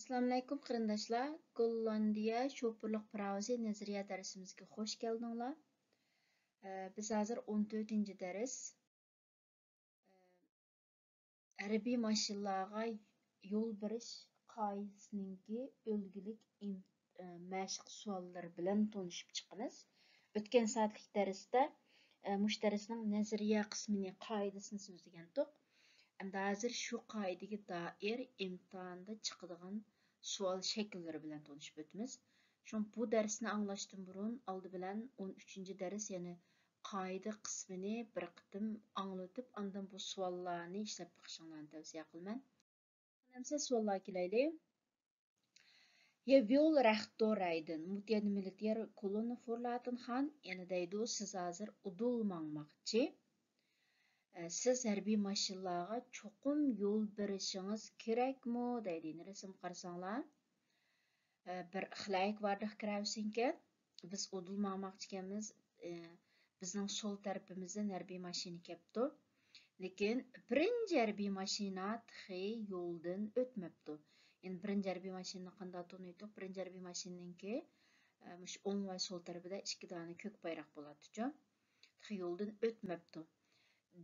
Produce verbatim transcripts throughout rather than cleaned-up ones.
ئەسسالامۇئەلەيكۇم قېرىنداشلار، گوللاندىيە شوپۇرلۇق پىراۋىسى نەزەرىيە دەرسىمىزگە خوش كەلدىڭلار. ئە، بىز ھازىر ئون تۆتىنچى دەرس. ئە، ھەربىي ماشىنىلارغا يول بېرىش قائىدىسىنىڭكى ئۈلگىلىك ئىم-، ئە، مەشىق سوئاللىرى بىلەن تونۇشۇپ چىقىمىز. ئۆتكەن سائەتلىك دەرستە، ئە، مۇشۇ دەرسنىڭ نەزەرىيە قىسمىنى، قائىدىسىنى سۆزلىگەنتۇق. ئەمدى ھازىر شۇ قائىدىگە دائىر ئىمتىھاندا چىقىدىغان سوئال شەكىللىرى بىلەن تونۇشۇپ ئۆتىمىز. شۇڭا بۇ دەرسنى ئاڭلاشتىن بۇرۇن ئالدى بىلەن ئون ئۈچىنچى دەرس، يەنى قائىدە قىسمىنى بىر قېتىم ئاڭلىتىپ، ئاندىن بۇ سوئاللارنى ئىشلەپ بېقىشىڭلارنى تەۋسىيە قىلىمەن. ئەمسە سوئاللارغا كېلەيلى. يە ۋىل رەختور رايدىن مۇتيەدە مىلىتيەر كولونى فورلاتىن خان، يەنە دەيدۇ، سىز ھازىر ئۇدۇل ماڭماقچى. ئە، سىز ھەربىي ماشىنىلارغا چوقۇم يول بېرىشىڭىز كېرەكمۇ؟ دەيدۇ. يەنە رەسىمگە قارىساڭلار، ئە، بىر خلەيك ۋاردىخ كىرەۋسىنكەن. بىز ئۇدۇل ماڭماقچىكەنمىز. ئە، بىزنىڭ سول تەرىپىمىزدىن ھەربىي ماشىنا كەپتۇ. لېكىن بىرىنچى ھەربىي ماشىنا تېخى يولدىن ئۆتمەپتۇ. يەنى بىرىنچى ھەربىي ماشىنىنى قانداق تونۇيتتۇق؟ بىرىنچى ھەربىي ماشىنىنىڭكى، ئە، مۇشۇ ئوڭ ۋە سول تەرىپىدە ئىككى دانە كۆك بايراق بولاتتىچۇ. تېخى يولدىن ئۆتمەپتۇ.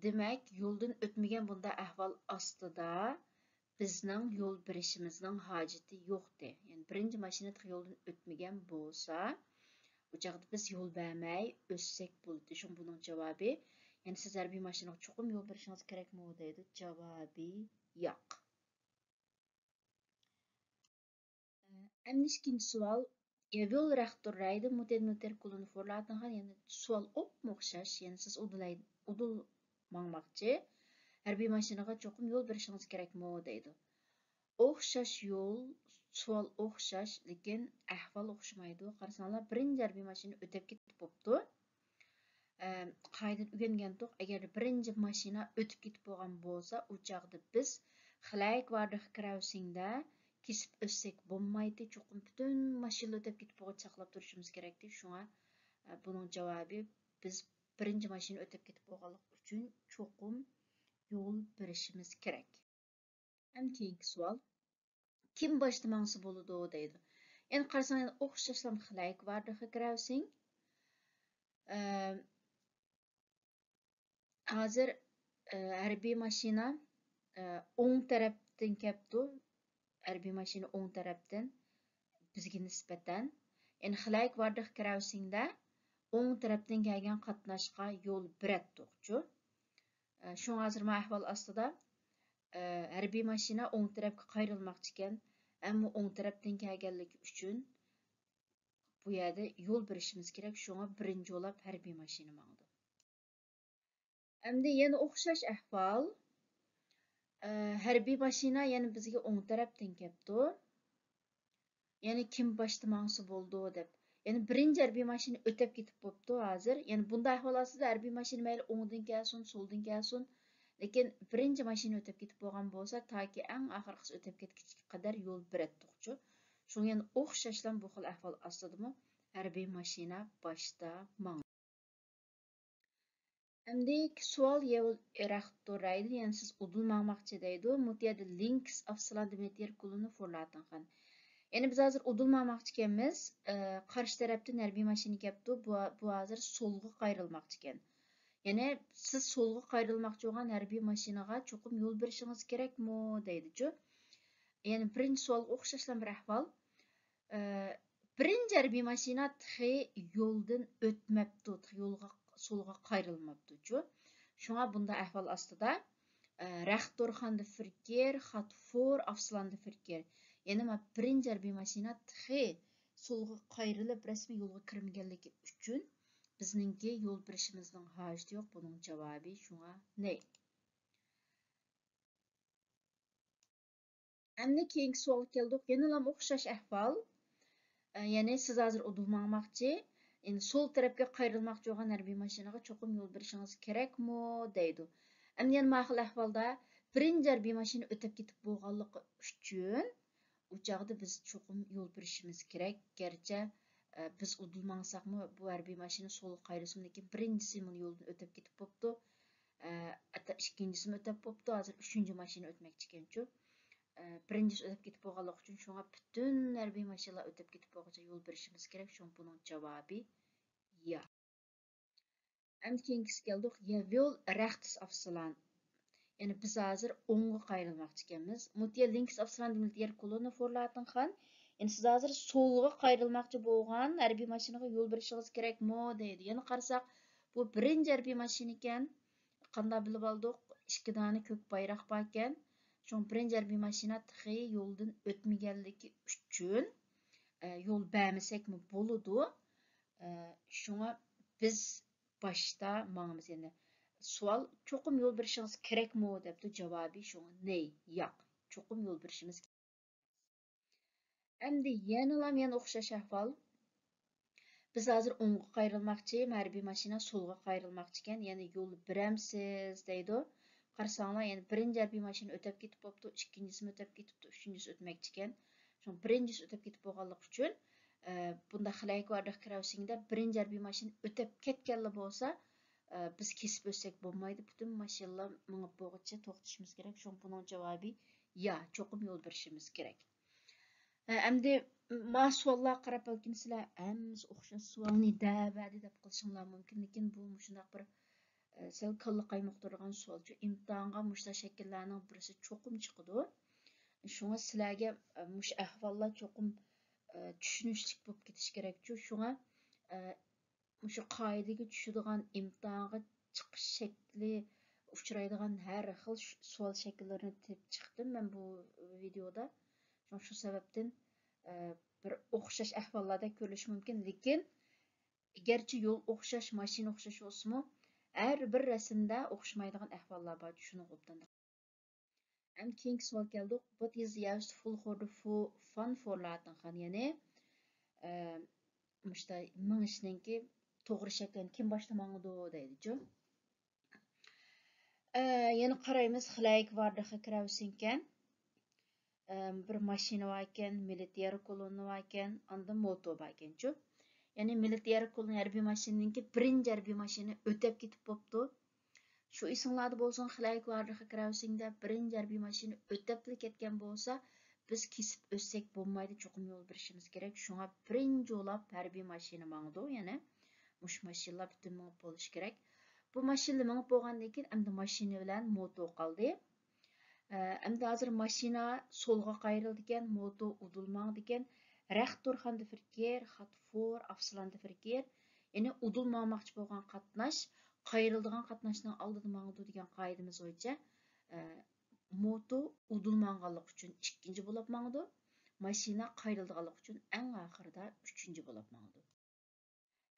دېمەك، يولدىن ئۆتمىگەن بۇنداق ئەھۋال ئاستىدا بىزنىڭ يول بېرىشىمىزنىڭ ھاجىتى يوقتى. يەنى بىرىنچى ماشىنا تېخى يولدىن ئۆتمىگەن بولسا، ئۇ چاغدا بىز يول بەرمەي ئۆتسەك بولىدۇ. شۇڭا بۇنىڭ جاۋابى، يەنى سىز ھەربىي ماشىنىغا چوقۇم يول بېرىشىڭىز كېرەكمۇ دەيدۇ. جاۋابى ياق. ئەمدى ئىككىنچى سوئال. ئېۋىل رەختۇر رايدى مۇتەن مۇتەر كۇلۇنى فورلاتىنغان، يەنى سوئال ئوپمۇ ئوخشاش، يەنى سىز ئۇدۇل، ئۇدۇل ماڭماقچى، ھەربىي ماشىنىغا چوقۇم يول بېرىشىڭىز كېرەكمۇ دەيدۇ. ئوخشاش يول، سوئال ئوخشاش، لېكىن ئەھۋال ئوخشىمايدۇ. قارىساڭلار، بىرىنچى ھەربىي ماشىنا ئۆتۈپ كېتىپ بوپتۇ. ئە، قائىدىنى ئۆگەنگەنتۇق، ئەگەر بىرىنچى ماشىنا ئۆتۈپ كېتىپ بولغان بولسا، ئۇ چاغدا بىز خلەيك ۋاردىخ كراۋسىڭدە كېسىپ ئۆتسەك بولمايتتى، چوقۇم پۈتۈن ماشىنىلا ئۆتۈپ كېتىپ بولغان چاقلاپ تۇرۇشىمىز كېرەكتى. شۇڭا، ئە، بۇنىڭ جاۋابى، بىز بىرىنچى ماشىنا ئۆتۈپ كېتىپ بولغانلىقى ئۈچۈن چوقۇم يول بېرىشىمىز كېرەك. ئەمدى كېيىنكى سوئال. كىم باشتا ماڭسا بولىدۇ دەيدۇ. يەنى قارىساڭ، يەنە ئوخشاشلا خلەيك ۋاردىخ كراۋسىڭ. ئە، ھازىر، ئە، ھەربىي ماشىنا، ئە، ئوڭ تەرەپتىن كەپتۇ. ھەربىي ماشىنا ئوڭ تەرەپتىن بىزگە نىسبەتەن. يەنى خلەيك ۋاردىخ كراۋسىڭدە ئوڭ تەرەپتىن كەلگەن قاتناشقا يول بېرەتتۇقچۇ. ئە، شۇڭا ھازىر ما ئەھۋال ئاستىدا، ئە، ھەربىي ماشىنا ئوڭ تەرەپكە قايرىلماقچىكەن، ئەمما ئوڭ تەرەپتىن كەلگەنلىكى ئۈچۈن بۇ يەردە يول بېرىشىمىز كېرەك، شۇڭا بىرىنچى بولاپ ھەربىي ماشىنا ماڭىدۇ. ئەمدى يەنە ئوخشاش ئەھۋال. ئە، ھەربىي ماشىنا يەنە بىزگە ئوڭ تەرەپتىن كەپتۇ. يەنى كىم باشتا ماڭسا بولىدۇ دەپ. يەنى بىرىنچى ھەربىي ماشىنا ئۆتۈپ كېتىپ بوپتۇ ھازىر. يەنى بۇنداق ئەھۋال ئاستىدا ھەربىي ماشىنا مەيلى ئوڭدىن كەلسۇن، سولدىن كەلسۇن، لېكىن بىرىنچى ماشىنا ئۆتۈپ كېتىپ بولغان بولسا، تاكى ئەڭ ئاخىرقىسى ئۆتۈپ كەتكۈچىگە قەدەر يول بېرەتتۇقچۇ. شۇڭا يەنە ئوخشاشلا بۇ خىل ئەھۋال ئاستىدىمۇ ھەربىي ماشىنا باشتا ماڭىدۇ. ئەمدىكى سوئال، يەۋل ئېراختور رايدىن، يەنى سىز ئۇدۇل ماڭماقچى دەيدۇ. مۇتىيەدە لىنكس ئافسىلان دىمېتيېر كۇلۇنى فورلاتىنغان. يەنى بىز ھازىر ئۇدۇل ماڭماقچىكەنمىز. ئە، قارشى تەرەپتىن ھەربىي ماشىنا كەپتۇ. بۇ، بۇ ھازىر سولغا قايرىلماقچىكەن. يەنى سىز سولغا قايرىلماقچى بولغان ھەربىي ماشىنىغا چوقۇم يول بېرىشىڭىز كېرەكمۇ دەيدىچۇ. يەنى بىرىنچى سوئالغا ئوخشاشلا بىر ئەھۋال. ئە، بىرىنچى ھەربىي ماشىنا تېخى يولدىن ئۆتمەپتۇ، تېخى يولغا، سولغا قايرىلماپتۇچۇ. شۇڭا بۇنداق ئەھۋال ئاستىدا، ئە، رەختورخاندا فىركېر، خاتفور، ئافسىلاندا فىركېر. يەنى ما بىرىنچى ھەربىي ماشىنا تېخى سولغا قايرىلىپ رەسمىي يولغا كىرمىگەنلىكى ئۈچۈن بىزنىڭكى يول بېرىشىمىزنىڭ ھاجىتى يوق، بۇنىڭ جاۋابى شۇڭا نەي. ئەمدى كېيىنكى سوئالغا كەلدۇق. يەنىلا ئوخشاش ئەھۋال. ئە، يەنى سىز ھازىر ئۇدۇل ماڭماقچى، يەنى سول تەرەپكە قايرىلماقچى بولغان ھەربىي ماشىنىغا چوقۇم يول بېرىشىڭىز كېرەكمۇ دەيدۇ. ئەمدى يەنە ما خىل ئەھۋالدا بىرىنچى ھەربىي ماشىنا ئۆتۈپ كېتىپ بولغانلىقى ئۈچۈن، ئۇ چاغدا بىز چوقۇم يول بېرىشىمىز كېرەك. گەرچە، ئە، بىز ئۇدۇل ماڭساقمۇ، بۇ ھەربىي ماشىنا سولغا قايرىلسۇن، لېكىن بىرىنچىسى مۇنۇ يولدىن ئۆتۈپ كېتىپ بوپتۇ. ئە، ئىككىنچىسىمۇ ئۆتۈپ بوپتۇ، ھازىر ئۈچىنچى ماشىنا ئۆتمەكچىكەنچۇ. ئە، بىرىنچىسى ئۆتۈپ كېتىپ بولغانلىقى ئۈچۈن، شۇڭا پۈتۈن ھەربىي ماشىنىلار ئۆتۈپ كېتىپ بولغۇچە يول بېرىشىمىز كېرەك. شۇڭا بۇنىڭ جاۋابى يا. ئەمدى كېيىنكىسىگە كەلدۇق. يەۋيول رەختىس ئافسىلان. يەنى بىز ھازىر ئوڭغا قايرىلماقچى ئىكەنمىز. مۇتىيە لىنكىس ئافسىلان دېمىلتىيەر كولوننى فورلاتىنخان. يەنى سىز ھازىر سولغا قايرىلماقچى بولغان ھەربىي ماشىنىغا يول بېرىشىڭىز كېرەكمۇ دەيدۇ. يەنە قارىساق، بۇ بىرىنچى ھەربىي ماشىنا ئىكەن. قانداق بىلىپ ئالدۇق؟ ئىككى دانە كۆك بايراق باركەن. شۇڭا بىرىنچى ھەربىي ماشىنا تېخى يولدىن ئۆتمىگەنلىكى ئۈچۈن، ئە، يول بەرمىسەكمۇ بولىدۇ. ئە، شۇڭا بىز باشتا ماڭىمىز، يەنى سوئال، چوقۇم يول بېرىشىڭىز كېرەكمۇ دەپتۇ، جاۋابى شۇڭا نەي، ياق، چوقۇم يول بېرىشىمىز كېرەك. ئەمدى يەنىلا يەنە ئوخشاش ئەھۋال. بىز ھازىر ئوڭغا قايرىلماقچى، ھەربىي ماشىنا سولغا قايرىلماقچىكەن، يەنى يول بېرەمسىز دەيدۇ. قارىساڭلار، يەنى بىرىنچى ھەربىي ماشىنا ئۆتۈپ كېتىپ بوپتۇ، ئىككىنچىسىمۇ ئۆتۈپ كېتىپتۇ، ئۈچىنچىسى ئۆتمەكچىكەن. شۇڭا بىرىنچىسى ئۆتۈپ كېتىپ بولغانلىقى ئۈچۈن، ئە، بۇنداق خىلەيك ۋاردىخ كراۋسىڭدە بىرىنچى ھەربىي ماشىنا ئۆتۈپ كەتكەنلا بولسا، ئە، بىز كېسىپ ئۆتسەك بولمايدۇ، پۈتۈن ماشىنىلار مېڭىپ بولغۇچە توختىشىمىز كېرەك. شۇڭا بۇنىڭ جاۋابى يا، چوقۇم يول بېرىشىمىز كېرەك. ئە، ئەمدى ما سوئاللارغا قاراپ، بەلكىم سىلەر ھەممىسى ئوخشاش سوئالنى دەۋەردى دەپ قېلىشىڭلار مۇمكىن، لېكىن بۇ مۇشۇنداق بىر، ئە، سەل كاللا قايمۇقتۇرىدىغان سوئالچۇ. ئىمتىھانغا مۇشۇنداق شەكىللەرنىڭ بىرسى چوقۇم چىقىدۇ. شۇڭا سىلەرگە، ئە، مۇشۇ ئەھۋاللار چوقۇم، ئە، چۈشىنىشلىك بولۇپ كېتىشى كېرەكچۇ. شۇڭا، ئە، مۇشۇ قائىدىگە چۈشىدىغان، ئىمتىھانغا چىقىش شەكلى ئۇچرايدىغان ھەر خىل ش-، سوئال شەكىللىرىنى تېپىپ چىقتىم مەن بۇ ۋىدېئودا. شۇڭا شۇ سەۋەبتىن، ئە، بىر ئوخشاش ئەھۋاللاردەك كۆرۈلۈشى مۇمكىن، لېكىن گەرچە يول ئوخشاش، ماشىنا ئوخشاش بولسىمۇ، ھەر بىر رەسىمدە ئوخشىمايدىغان ئەھۋاللار بار، شۇنىڭغا ئوبدان. ئەمدى كېيىنكى سوئال كەلدۇق. What is the used full for the fu-, fun for لاتىنخان؟ يەنى، ئە، مۇشتا مېڭىشنىڭكى توغرا شەكلىنى كىم باشتا ماڭىدۇ دەيدىچۇ. ئە، يەنە قارايمىز، خىلەيك ۋاردىخى كراۋسىنكەن. ئە، بىر ماشىنا باركەن، مىلىتېر كولوننا باركەن، ئاندىن موتو باركەنچۇ. يەنى مىلىتېر كولون ھەربىي ماشىنىنىڭكى بىرىنچى ھەربىي ماشىنا ئۆتەپ كېتىپ بوپتۇ. شۇ ئېسىڭلاردا بولسۇن، خىلەيك ۋاردىخى كراۋسىڭدە بىرىنچى ھەربىي ماشىنا ئۆتەپلا كەتكەن بولسا، بىز كېسىپ ئۆتسەك بولمايدۇ، چوقۇم يول بېرىشىمىز كېرەك. شۇڭا بىرىنچى بولاپ ھەربىي ماشىنا ماڭىدۇ، يەنى مۇشۇ ماشىنىلار پۈتۈن مېڭىپ بولۇشى كېرەك. بۇ ماشىنىلار مېڭىپ بولغاندىن كېيىن، ئەمدى ماشىنا بىلەن موتو قالدى. ئە، ئەمدى ھازىر ماشىنا سولغا قايرىلىدىكەن، موتو ئۇدۇل ماڭىدىكەن. رەخت تۇرخان دىفىركېر، خات فور، ئافسىلان دىفىركېر. يەنى ئۇدۇل ماڭماقچى بولغان قاتناش قايرىلىدىغان قاتناشنىڭ ئالدىدا ماڭىدۇ دېگەن قائىدىمىز بويىچە، ئە، موتو ئۇدۇل ماڭغانلىقى ئۈچۈن ئىككىنچى بولاپ ماڭىدۇ. ماشىنا قايرىلىدىغانلىقى ئۈچۈن ئەڭ ئاخىرىدا ئۈچىنچى بولاپ ماڭىدۇ.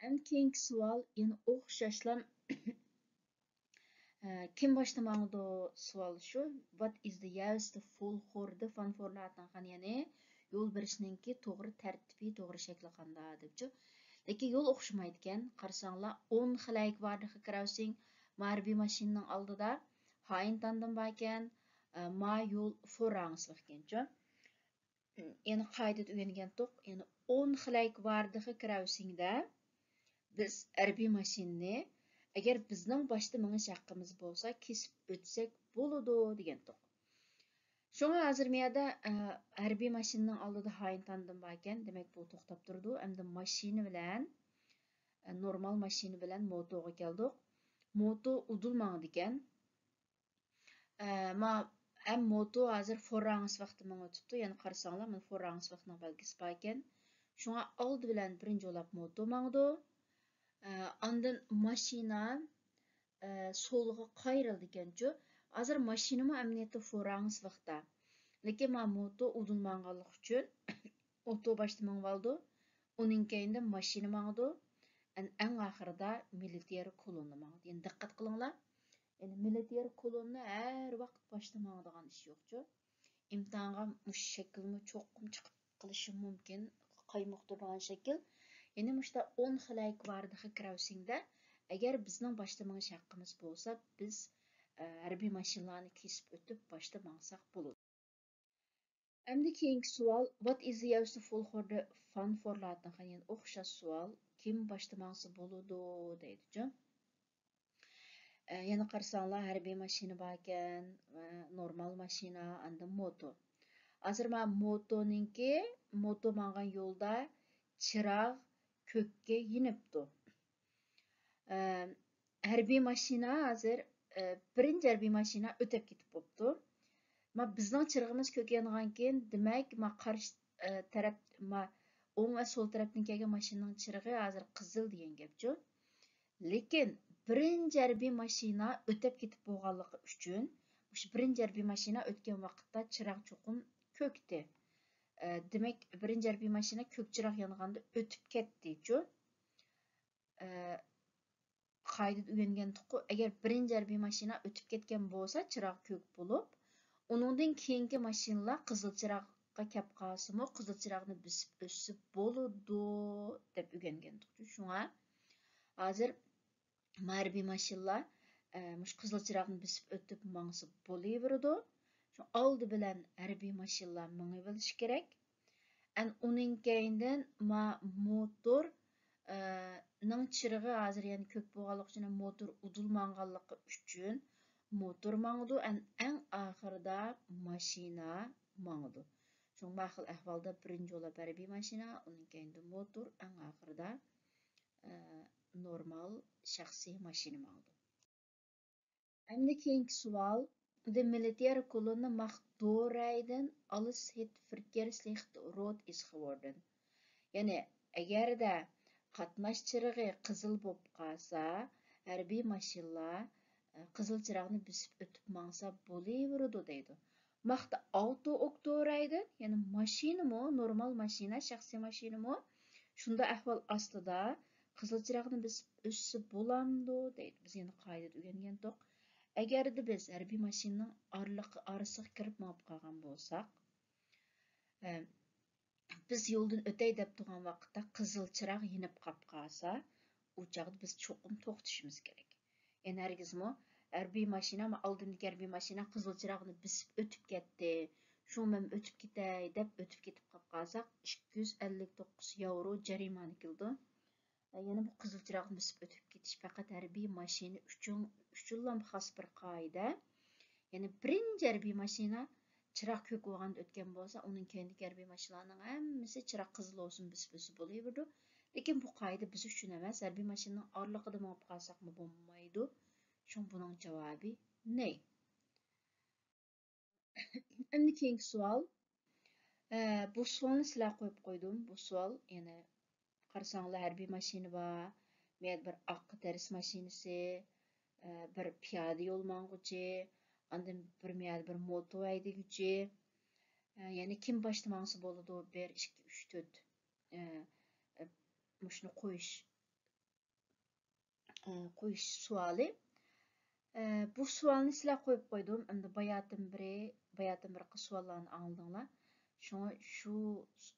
ئەمدى كېيىنكى سوئال يەنە ئوخشاشلا، ئە، كىم باشتا ماڭىدۇ؟ سوئال شۇ. What is the used full for the fun for لاتىنخان؟ يەنى يول بېرىشنىڭكى توغرا تەرتىپى، توغرا شەكلى قانداق دەپچۇ. لېكىن يول ئوخشىمايدىكەن. قارىساڭلار، ئون خىلەيك ۋاردىخى كراۋسىڭ ھەربىي ماشىنىنىڭ ئالدىدا ھايىنتاندىن باركەن، ئە، ما يول فوراڭس باركەنچۇ. يەنە قائىدىدە ئۆگەنگەنتۇق. يەنى ئون خىلەيك ۋاردىخى كراۋسىڭدە بىز ھەربىي ماشىنىنى، ئەگەر بىزنىڭ باشتا مېڭىش ھەققىمىز بولسا، كېسىپ ئۆتسەك بولىدۇ دېگەنتۇق. شۇڭا ھازىر مۇ يەردە، ئە، ھەربىي ماشىنىنىڭ ئالدىدا ھايىنتاندىن باركەن، دېمەك، بۇ توختاپ تۇرىدۇ. ئەمدى ماشىنا بىلەن، ئە، نورمال ماشىنا بىلەن موتوغا كەلدۇق. موتو ئۇدۇل ماڭىدىكەن. ئە، ما، ھەم موتو ھازىر فوراڭس ۋاقتى مېڭىۋېتىپتۇ. يەنە قارىساڭلار، مانا فوراڭس ۋاقتىنىڭ بەلگىسى باركەن. شۇڭا ئالدى بىلەن بىرىنچى بولاپ موتو ماڭىدۇ. ئە، ئاندىن ماشىنا، ئە، سولغا قايرىلىدىكەنچۇ. ھازىر ماشىنىمۇ ئەمەلىيەتتە فوراڭس ۋاقتا. لېكىن ما موتو ئۇدۇل ماڭغانلىقى ئۈچۈن ئوتو باشتا مېڭىۋالىدۇ. ئۇنىڭ كەينىدىن ماشىنا ماڭىدۇ. ئەن-، ئەڭ ئاخىرىدا مىلىتېر كولوننا ماڭىدۇ. يەنى دىققەت قىلىڭلار. يەنى مىلىتېر كولوننا ھەر ۋاقىت باشتا ماڭىدىغان ئىش يوقچۇ. ئىمتىھانغا مۇشۇ شەكىلمۇ چوقۇم چىقىپ قېلىشى مۇمكىن، قايمۇقتۇرىدىغان شەكىل. يەنى مۇشتا ئون خىلەيك ۋاردىخى كراۋسىڭدە، ئەگەر بىزنىڭ باشتا مېڭىش ھەققىمىز بولسا، بىز، ئە، ھەربىي ماشىنىلارنى كېسىپ ئۆتۈپ باشتا ماڭساق بولىدۇ. ئەمدى كېيىنكى سوئال، What is the used full for the fun for لاتىنخان؟ يەنى ئوخشاش سوئال، كىم باشتا ماڭسا بولىدۇ دەيدىچۇ. ئە، يەنە قارىساڭلار، ھەربىي ماشىنا باركەن، ئە، نورمال ماشىنا، ئاندىن موتو. ھازىر مانا موتونىڭكى، موتو ماڭغان يولدا چىراغ كۆككە يېنىپتۇ. ئە، ھەربىي ماشىنا ھازىر، ئە، بىرىنچى ھەربىي ماشىنا ئۆتۈپ كېتىپ بوپتۇ. ما بىزنىڭ چىرىغىمىز كۆك يانغانكىن، دېمەك، ما قارشى، ئە، تەرەپ، ما ئوڭ ۋە سول تەرەپتىن كەلگەن ماشىنىنىڭ چىرىغى ھازىر قىزىل دېگەن گەپچۇ. لېكىن بىرىنچى ھەربىي ماشىنا ئۆتۈپ كېتىپ بولغانلىقى ئۈچۈن، مۇشۇ بىرىنچى ھەربىي ماشىنا ئۆتكەن ۋاقىتتا چىراغ چوقۇم كۆكتى. ئە، دېمەك، بىرىنچى ھەربىي ماشىنا كۆك چىراغ يانغاندا ئۆتۈپ كەتتىچۇ. ئە، قائىدىدە ئۆگەنگەنتۇققۇ، ئەگەر بىرىنچى ھەربىي ماشىنا ئۆتۈپ كەتكەن بولسا، چىراغ كۆك بولۇپ، ئۇنىڭدىن كېيىنكى ماشىنىلار قىزىل چىراغقا كەپ قالسىمۇ، قىزىل چىراغنى بېسىپ ئۆتسە بولىدۇ، دەپ ئۆگەنگەنتۇقچۇ. شۇڭا ھازىر ھەربىي ماشىنىلار، ئە، مۇشۇ قىزىل چىراغنى بېسىپ ئۆتۈپ ماڭسا بولۇۋېرىدۇ. شۇ ئالدى بىلەن ھەربىي ماشىنىلار مېڭىۋېلىشى كېرەك. ئەن ئۇنىڭ كەينىدىن ما موتور، ئە، نىڭ چىرىغى ھازىر يەنە كۆك بولغانلىقى ئۈچۈن، موتور ئۇدۇل ماڭغانلىقى ئۈچۈن موتور ماڭىدۇ. ئەن ئەڭ ئاخىرىدا ماشىنا ماڭىدۇ. شۇڭا ما خىل ئەھۋالدا بىرىنچى بولاپ ھەربىي ماشىنا، ئۇنىڭ كەينىدىن موتور، ئەڭ ئاخىرىدا، ئە، نورمال شەخسىي ماشىنا ماڭىدۇ. ئەمدى كېيىنكى سوئال. De militäre Kolonne macht doorrijden als het verkeerslicht rood is geworden. يەنى، ئەگەردە قاتناش چىرىغى قىزىل بولۇپ قالسا، ھەربىي ماشىنىلار، ئە، قىزىل چىراغنى بېسىپ ئۆتۈپ ماڭسا بولۇۋېرىدۇ دەيدۇ. Macht de auto ook doorrijden، يەنى ماشىنىمۇ، نورمال ماشىنا، شەخسىي ماشىنىمۇ شۇنداق ئەھۋال ئاستىدا قىزىل چىراغنى بېسىپ ئۆتسە بولامدۇ دەيدۇ. بىز يەنە قائىدىدە ئۆگەنگەنتۇق. ئەگەردە بىز ھەربىي ماشىنىنىڭ ئارىلىقى، ئارىسىغا كىرىپ مېڭىپ قالغان بولساق، ئە، بىز يولدىن ئۆتەي دەپ تۇرغان ۋاقىتتا قىزىل چىراغ يېنىپ قاپ قالسا، ئۇ چاغدا بىز چوقۇم توختىشىمىز كېرەك. يەنى ھەرگىزمۇ ھەربىي ماشىنا، ئالدىمدىكى ھەربىي ماشىنا قىزىل چىراغنى بېسىپ ئۆتۈپ كەتتى، شۇڭا مەن ئۆتۈپ كېتەي دەپ ئۆتۈپ كېتىپ قاپ قالساق، ئىككى يۈز ئەللىك توققۇز ياۋرو جەرىمانە كېلىدۇ. يەنى بۇ قىزىل چىراغنى بېسىپ ئۆتۈپ كېتىش پەقەت ھەربىي ماشىنا ئۈچۈن، ئۈچۈنلا خاس بىر قائىدە. يەنى بىرىنچى ھەربىي ماشىنا چىراغ كۆك بولغاندا ئۆتكەن بولسا، ئۇنىڭ كەينىدىكى ھەربىي ماشىنىلارنىڭ ھەممىسى چىراغ قىزىل بولسۇن، بېسىپ ئۆتسە بولۇۋېرىدۇ. لېكىن بۇ قائىدە بىز ئۈچۈن ئەمەس، ھەربىي ماشىنىنىڭ ئارىلىقىدا مېڭىپ قالساقمۇ بولمايدۇ. شۇڭا بۇنىڭ جاۋابى نەي. ئەمدى كېيىنكى سوئال. ئە، بۇ سوئالنى سىلەرگە قويۇپ قويدۇم. بۇ سوئال، يەنى قارىساڭلار، ھەربىي ماشىنا بار، بۇ يەردە بىر ئاق دەرس ماشىنىسى، ئە، بىر پىيادە يول ماڭغۇچى، ئاندىن بىر، بۇ يەردە بىر موتو ھەيدىگۈچى، ئە، يەنى كىم باشتا ماڭسا بولىدۇ، بىر، ئىككى، ئۈچ، تۆت، ئە، ئە، مۇشۇنى قويۇش، ئە، قويۇش سوئالى. ئە، بۇ سوئالنى سىلەرگە قويۇپ قويدۇم. ئەمدى باياتىن بىرى، باياتىن بىر قىز سوئاللارنى ئاڭلىدىڭلار. شۇڭا شۇ،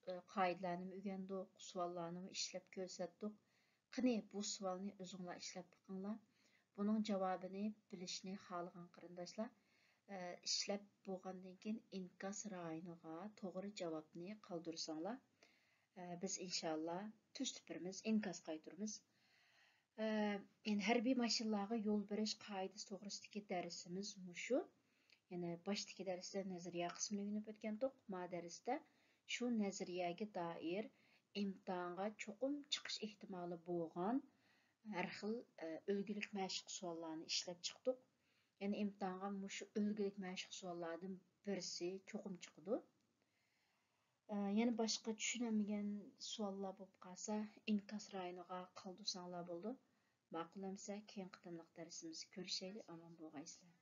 ئە، قائىدىلەرنىمۇ ئۆگەندۇق، سوئاللارنىمۇ ئىشلەپ كۆرسەتتۇق. قېنى، بۇ سوئالنى ئۆزۈڭلار ئىشلەپ بېقىڭلار. بۇنىڭ جاۋابىنى بىلىشنى خالىغان قېرىنداشلار، ئە، ئىشلەپ بولغاندىن كېيىن ئىنكاس رايونىغا توغرا جاۋابنى قالدۇرساڭلار، ئە، بىز ئىنشاللا تۈزىتىپ بېرىمىز، ئىنكاس قايتۇرىمىز. ئە، يەنى ھەربىي ماشىنىلارغا يول بېرىش قائىدىسى توغرىسىدىكى دەرسىمىز مۇشۇ. يەنى باشتىكى دەرستە نەزەرىيە قىسمىنى ئۆگىنىپ ئۆتكەنتۇق. ما دەرستە شۇ نەزەرىيەگە دائىر ئىمتىھانغا چوقۇم چىقىش ئېھتىمالى بولغان ھەر خىل، ئە، ئۈلگىلىك مەشىق سوئاللارنى ئىشلەپ چىقتۇق. يەنى ئىمتىھانغا مۇشۇ ئۈلگىلىك مەشىق سوئاللاردىن بىرسى چوقۇم چىقىدۇ. ئە، يەنە باشقا چۈشىنەلمىگەن سوئاللار بولۇپ قالسا، ئىنكاس رايونىغا قالدۇرساڭلار بولىدۇ. ماقۇل ئەمىسە، كېيىنكى قېتىملىق دەرسىمىزدە كۆرۈشەيلى، ئامان بولغايسىلەر.